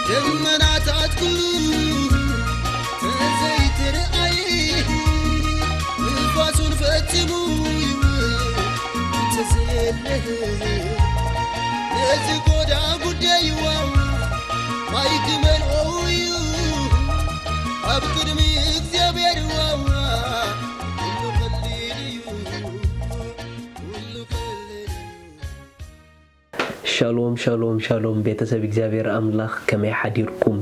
ደመናታት ኩሉ ተዘይትርኣይ፣ ንፋሱን ፈጺሙ ይውል እንተዘየለ፣ ነዚ ጎዳ ጉዳይዋ ማይ ክመልኦ እዩ ኣብ ቅድሚ እግዚኣብሔር ዋዋ። ኩሉ ቀሊል እዩ፣ ኩሉ ቀሊል እዩ። ሻሎም፣ ሻሎም፣ ሻሎም፣ ቤተሰብ እግዚኣብሔር ኣምላኽ፣ ከመይ ሓዲርኩም?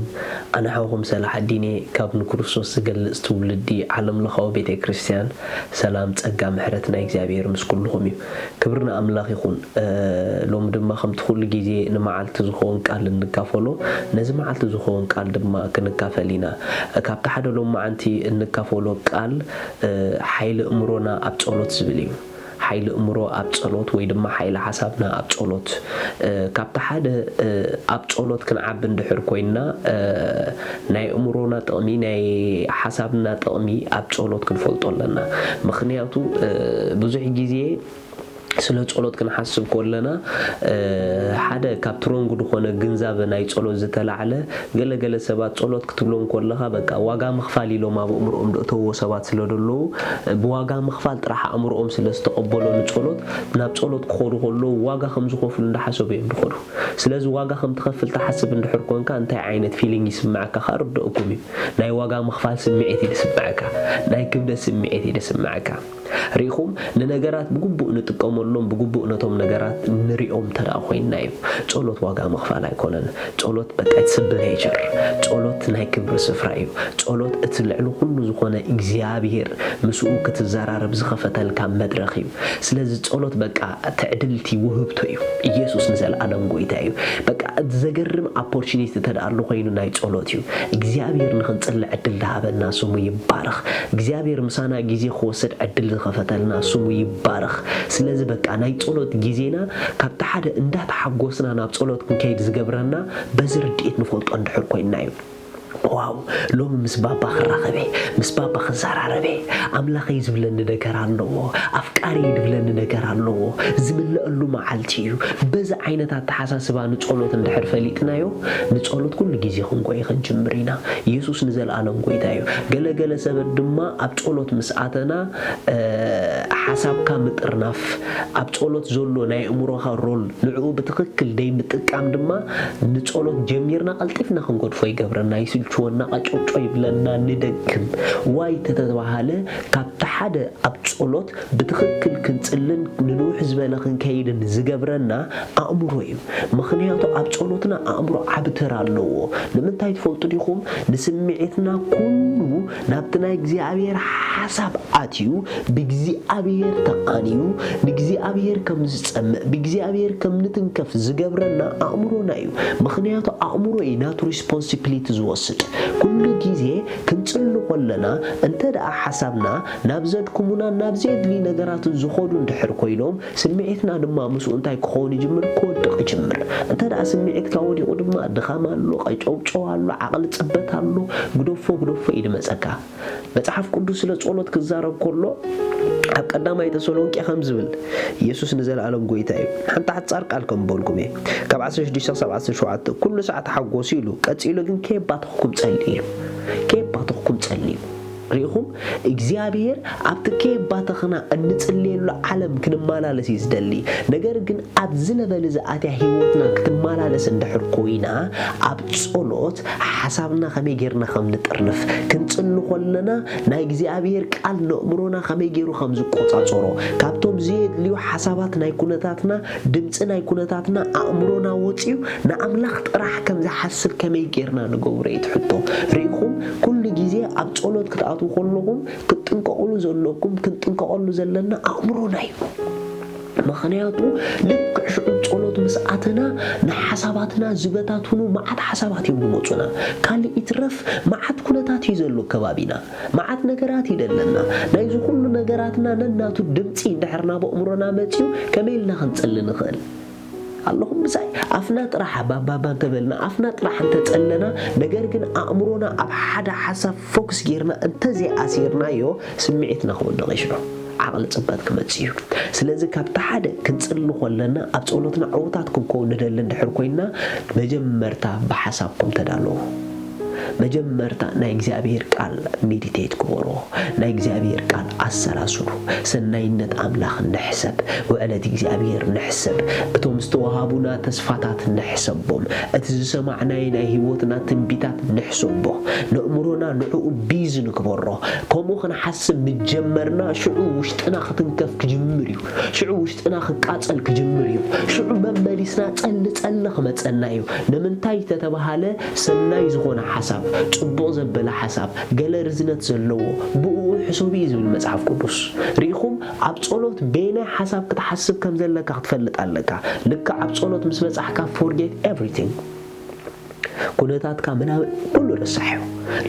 ኣነ ሓውኹም ሰላሓዲን እየ፣ ካብ ንክርስቶስ ዝገልጽ ትውልዲ ዓለምለኻዊ ቤተ ክርስቲያን። ሰላም፣ ጸጋ፣ ምሕረት ናይ እግዚኣብሔር ምስ ኩልኹም እዩ። ክብሪ ንኣምላኽ ይኹን። እ፣ ሎሚ ድማ ከምቲ ኩሉ ግዜ ንመዓልቲ ዝኸውን ቃል እንካፈሎ፣ ነዚ መዓልቲ ዝኸውን ቃል ድማ ክንካፈል ኢና። ካብቲ ሓደ ሎሚ መዓንቲ እንካፈሎ ቃል፣ እ፣ ሓይሊ እምሮና ኣብ ጸሎት ዝብል እዩ። ሓይሊ እምሮ ኣብ ጸሎት ወይ ድማ ሓይሊ ሓሳብና ኣብ ጸሎት፣ እ፣ ካብቲ ሓደ፣ እ፣ ኣብ ጸሎት ክንዓቢ እንድሕር ኮይንና፣ እ፣ ናይ እምሮና ጥቕሚ፣ ናይ ሓሳብና ጥቕሚ ኣብ ጸሎት ክንፈልጦ ኣለና። ምኽንያቱ፣ እ፣ ብዙሕ ግዜ ስለ ጸሎት ክንሓስብ ከለና፣ እ፣ ሓደ ካብ ትሮንግ ዝኾነ ግንዛበ ናይ ጸሎት ዝተላዕለ፣ ገለ ገለ ሰባት ጸሎት ክትብሎም ከለኻ፣ በቃ፣ ዋጋ ምኽፋል ኢሎም ኣብ ኣእምሮኦም ዘእተውዎ ሰባት ስለ ዘለዉ፣ ብዋጋ ምኽፋል ጥራሕ ኣእምሮኦም ስለ ዝተቐበሎ ንጸሎት፣ ናብ ጸሎት ክኸዱ ከለዉ ዋጋ ከም ዝኸፍሉ እንዳሓሰቡ እዮም ዝኸዱ። ስለዚ ዋጋ ከም ትኸፍል ትሓስብ እንድሕር ኮንካ፣ እንታይ ዓይነት ፊሊንግ ይስምዓካ ከኣ ርድአኩም እዩ። ናይ ዋጋ ምኽፋል ስምዒት እዩ ዝስምዓካ። ናይ ክብደት ስምዒት እዩ ዝስምዓካ። ርኢኹም፣ ንነገራት ብግቡእ ንጥቀመሎም፣ ብግቡእ ነቶም ነገራት ንሪኦም እንተ ደኣ ኮይንና እዩ። ጸሎት ዋጋ ምኽፋል ኣይኮነን። ጸሎት በቃ፣ it's a pleasure። ጸሎት ናይ ክብሪ ስፍራ እዩ። ጸሎት እቲ ልዕሊ ኩሉ ዝኾነ እግዚኣብሔር ምስኡ ክትዘራረብ ዝኸፈተልካ መድረኽ እዩ። ስለዚ ጸሎት በቃ ትዕድልቲ ውህብቶ እዩ። ኢየሱስ ንዘለኣለም ጎይታ እዩ። በቃ እቲ ዘገርም ኦፖርቹኒቲ እንተ ደኣ ኣሎ ኮይኑ ናይ ጸሎት እዩ። እግዚኣብሔር ንኽንጽሊ ዕድል ዝሃበና ስሙ ይባረኽ። እግዚኣብሔር ምሳና ግዜ ክወስድ ዕድል ዝኸፈተልና ስሙ ይባረኽ። ስለዚ በቃ ናይ ጸሎት ግዜና ካብቲ ሓደ እንዳተሓጎስና ናብ ጸሎት ክንከይድ ዝገብረና በዚ ርድኢት ንፈልጦ እንድሕር ኮይንና እዩ። ዋው፣ ሎሚ ምስ ባባ ክራኸብ እየ፣ ምስ ባባ ክዘራረብ እየ። ኣምላኸይ ዝብለኒ ነገር ኣለዎ፣ ኣፍቃሪይ ዝብለኒ ነገር ኣለዎ፣ ዝምለአሉ መዓልቲ እዩ። በዚ ዓይነት ኣተሓሳስባ ንጸሎት እንድሕር ፈሊጥናዮ፣ ንጸሎት ኩሉ ግዜ ክንጎይ ክንጅምር ኢና። ኢየሱስ ንዘለኣለም ጎይታ እዩ። ገለገለ ሰባት ድማ ኣብ ጸሎት ምስ ኣተና፣ እ፣ ሓሳብካ ምጥርናፍ፣ ኣብ ጸሎት ዘሎ ናይ ኣእምሮኻ ሮል ንዕኡ ብትኽክል ደይምጥቃም ድማ ንጸሎት ጀሚርና ቀልጢፍና ክንገድፎ ይገብረና፣ ይስልችወና፣ ቀጨውጨው ይብለና፣ ንደክም። ዋይ ተተባሃለ ካብቲ ሓደ ኣብ ጸሎት ብትኽክል ክንጽልን ንንውሕ ዝበለ ክንከይድን ዝገብረና ኣእምሮ እዩ። ምኽንያቱ ኣብ ጸሎትና ኣእምሮ ዓቢ ተራ ኣለዎ። ንምንታይ ትፈልጡ ዲኹም? ንስምዒትና ኩሉ ናብቲ ናይ እግዚኣብሔር ሓሳብ ኣትዩ፣ ብእግዚኣብሔር ተቓንዩ፣ ንእግዚኣብሔር ከም ዝጸምእ፣ ብእግዚኣብሔር ከም ንትንከፍ ዝገብረና ኣእምሮና እዩ። ምኽንያቱ ኣእምሮ እዩ ናቱ ሪስፖንሲቢሊቲ ዝወስድ። ኩሉ ግዜ ክንጽሊ ከለና፣ እንተ ደኣ ሓሳብና ናብ ዘድክሙና፣ ናብ ዘየድልዩ ነገራትን ዝኸዱ እንድሕር ኮይኖም፣ ስምዒትና ድማ ምስኡ እንታይ ክኸውን ይጅምር? ክወድቕ ይጅምር። እንተ ደኣ ስምዒትካ ወዲቑ ድማ ድኻም ኣሎ፣ ቀጨውጨው ኣሎ፣ ዓቕሊ ጽበት ኣሎ፣ ግደፎ፣ ግደፎ እዩ ድመጸካ። መጽሓፍ ቅዱስ ስለ ጸሎት ክዛረብ ከሎ፣ ኣብ ቀዳማይ ተሰሎንቄ ከም ዝብል፣ ኢየሱስ ንዘለኣለም ጎይታ እዩ። ሓንቲ ሓጻር ቃል ከም በልኩም እየ። ካብ ዓሰርተ ሽዱሽተ ክሳብ ዓሰርተ ሸውዓተ፣ "ኩሉ ሳዕ ተሓጎሱ" ኢሉ፣ ቀጺሉ ግን "ከየባተኽኩም ጸልዩ" ኢሉ። ከየባተኽኩም ጸልዩ። ርኢኹም፣ እግዚኣብሔር ኣብቲ ከየባተኽና እንጽልየሉ ዓለም ክንመላለስ እዩ ዝደሊ። ነገር ግን ኣብ ዝለበሊ ዝኣትያ ህይወትና ክትመላለስ እንድሕር ኮይና፣ ኣብ ጸሎት ሓሳብና ከመይ ጌርና ከም ንጥርንፍ፣ ክንጽሊ ከለና ናይ እግዚኣብሔር ቃል ነእምሮና ከመይ ጌሩ ከም ዝቆጻጸሮ፣ ካብቶም ዘየድልዩ ሓሳባት ናይ ኩነታትና፣ ድምጺ ናይ ኩነታትና ኣእምሮና ወጺኡ ንኣምላኽ ጥራሕ ከም ዝሓስብ ከመይ ጌርና ንገብሮ እዩ እቲ ሕቶ። ርኢኹም፣ ኩሉ ግዜ ኣብ ጸሎት ክትኣትዉ ከለኹም ክትጥንቀቑሉ ዘለኩም፣ ክንጥንቀቐሉ ዘለና ኣእምሮና እዩ። ምኽንያቱ ልክዕ ሽዑ ጸሎት ምስ ኣተና ንሓሳባትና ዝበታትኑ መዓት ሓሳባት እዮም ዝመጹና። ካልእ ይትረፍ መዓት ኩነታት እዩ ዘሎ ከባቢና። መዓት ነገራት እዩ ዘለና። ናይዚ ኩሉ ነገራትና ነናቱ ድምጺ እንድሕር ናብ ኣእምሮና መጺኡ ከመይ ኢልና ክንጽሊ ንኽእል? ኣለኹም ምሳይ? ኣፍና ጥራሕ ባባባ እንተበልና፣ ኣፍና ጥራሕ እንተጸለና፣ ነገር ግን ኣእምሮና ኣብ ሓደ ሓሳብ ፎክስ ጌርና እንተዘይኣሲርናዮ፣ ስምዒትና ክወድቕ ይሽዶ። ዓቕሊ ጽበት ክመጽእ እዩ። ስለዚ ካብቲ ሓደ ክንጽሊ ከለና ኣብ ጸሎትና ዕዉታት ክንከውን ንደሊ እንድሕር ኮይንና፣ መጀመርታ ብሓሳብኩም ተዳለዉ። መጀመርታ ናይ እግዚኣብሔር ቃል ሜዲቴት ግበሩ። ናይ እግዚኣብሔር ቃል ኣሰላስሉ። ሰናይነት ኣምላኽ ንሕሰብ። ውዕለት እግዚኣብሔር ንሕሰብ። እቶም ዝተዋሃቡና ተስፋታት ንሕሰቦም። እቲ ዝሰማዕናዮ ናይ ህይወትና ትንቢታት ንሕሰቦ። ነእምሮና ንዕኡ ቢዚ ንግበሮ። ከምኡ ክንሓስብ ምስ ጀመርና፣ ሽዑ ውሽጥና ክትንከፍ ክጅምር እዩ። ሽዑ ውሽጥና ክቃጸል ክጅምር እዩ። ሽዑ መመሊስና ጸሊ ጸሊ ክመጸና እዩ። ንምንታይ ተተባሃለ፣ ሰናይ ዝኾነ ሓሳብ፣ ጽቡቕ ዘበለ ሓሳብ፣ ገለ ርዝነት ዘለዎ፣ ብእኡ ሕሰቡ እዩ ዝብል መጽሓፍ ቅዱስ። ርኢኹም፣ ኣብ ጸሎት በየናይ ሓሳብ ክትሓስብ ከም ዘለካ ክትፈልጥ ኣለካ። ልክዕ ኣብ ጸሎት ምስ በጻሕካ፣ ፎርጌት ኤቭሪቲንግ። ኩነታትካ ምናምን ኩሉ ረሳሕ እዩ።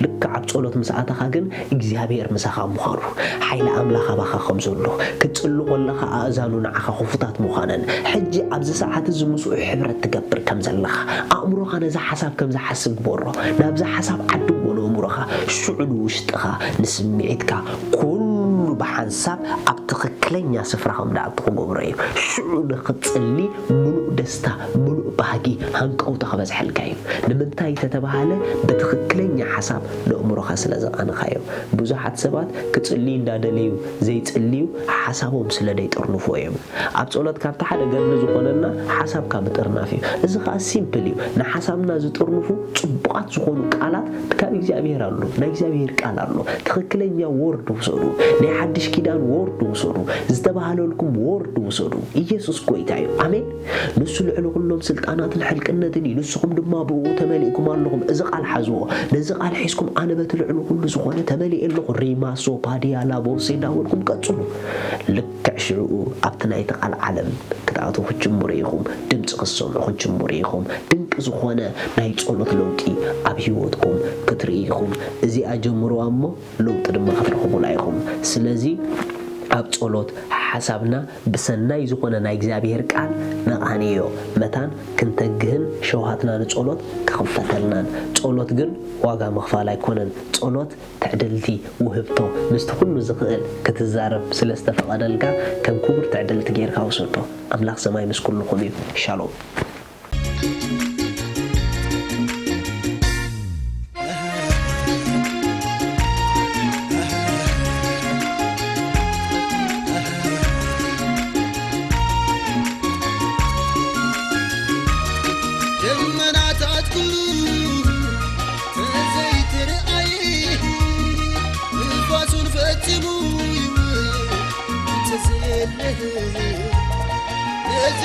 ልክዕ ኣብ ጸሎት ምስ ኣተኻ ግን እግዚኣብሔር ምሳኻ ምዃኑ፣ ሓይሊ ኣምላኽ ኣባኻ ከም ዘሎ፣ ክትጽሊ ከለኻ ኣእዛኑ ንዓኻ ክፉታት ምዃነን፣ ሕጂ ኣብዚ ሰዓት እዚ ምስኡ ሕብረት ትገብር ከም ዘለኻ፣ ኣእምሮኻ ነዛ ሓሳብ ከም ዝሓስብ ግበሮ። ናብዛ ሓሳብ ዓድዎ ንእምሮኻ፣ ሽዑ ንውሽጥኻ፣ ንስምዒትካ፣ ኩሉ ብሓንሳብ ኣብ ትኽክለኛ ስፍራ ከም ደኣ ክገብሮ እዩ። ሽዑ ንኽትጽሊ ምሉእ ደስታ፣ ምሉእ ባህጊ፣ ሃንቀውታ ክበዝሐልካ እዩ። ንምንታይ ተተባሃለ፣ ብትኽክለኛ ሓሳብ ነእምሮኻ ስለ ዘቓንኻዮ። ብዙሓት ሰባት ክጽልዩ እንዳደለዩ ዘይጽልዩ፣ ሓሳቦም ስለ ዘይጥርንፉ እዮም። ኣብ ጸሎት ካብቲ ሓደ ገድሊ ዝኾነና ሓሳብካ ምጥርናፍ እዩ። እዚ ኸኣ ሲምፕል እዩ። ንሓሳብና ዝጥርንፉ ጽቡቓት ዝኾኑ ቃላት ካብ እግዚኣብሔር ኣሎ። ናይ እግዚኣብሔር ቃል ኣሎ። ትኽክለኛ ወርድ ውሰዱ። ናይ ሓድሽ ኪዳን ወርድ ውሰዱ። ዝተባህለልኩም ወርድ ውሰዱ። ኢየሱስ ጎይታ እዩ። ኣሜን። ንሱ ልዕሊ ኩሎም ስልጣናትን ሕልቅነትን እዩ። ንስኹም ድማ ብእኡ ተመሊእኩም ኣለኹም። እዚ ቃል ሓዝዎ። ነዚ ቃል ሒዝኩም ኣነ በቲ ልዕሊ ኩሉ ዝኾነ ተመሊኤ ኣለኹ። ሪማሶ ፓዲያ ላቦሴ እንዳበልኩም ቀጽሉ። ልክዕ ሽዕኡ ኣብቲ ናይቲ ቃል ዓለም ክትኣትዉ ክትጅምሩ ኢኹም። ድምፂ ክትሰምዑ ክትጅምሩ ኢኹም። ድንቂ ዝኾነ ናይ ጸሎት ለውጢ ኣብ ህይወትኩም ክትርኢ ኢኹም። እዚኣ ጀምሩዋ እሞ ለውጢ ድማ ክትረኽቡላ ኢኹም። ስለዚ ኣብ ጸሎት ሓሳብና ብሰናይ ዝኾነ ናይ እግዚኣብሔር ቃል ነቓንዮ። መታን ክንተግህን ሸውሃትና ንጸሎት ክኽፈተልናን። ጸሎት ግን ዋጋ ምኽፋል ኣይኮነን። ጸሎት ትዕድልቲ፣ ውህብቶ፣ ምስቲ ኩሉ ዝኽእል ክትዛረብ ስለ ዝተፈቐደልካ ከም ክቡር ትዕድልቲ ጌርካ ውሰዶ። ኣምላኽ ሰማይ ምስ ኩልኹም እዩ። ሻሎም። ደመናታት ኩሉ ተዘይትርኣይ፣ ንፋሱን ፈጺሙ ይውል ተዘየለ። ነዚ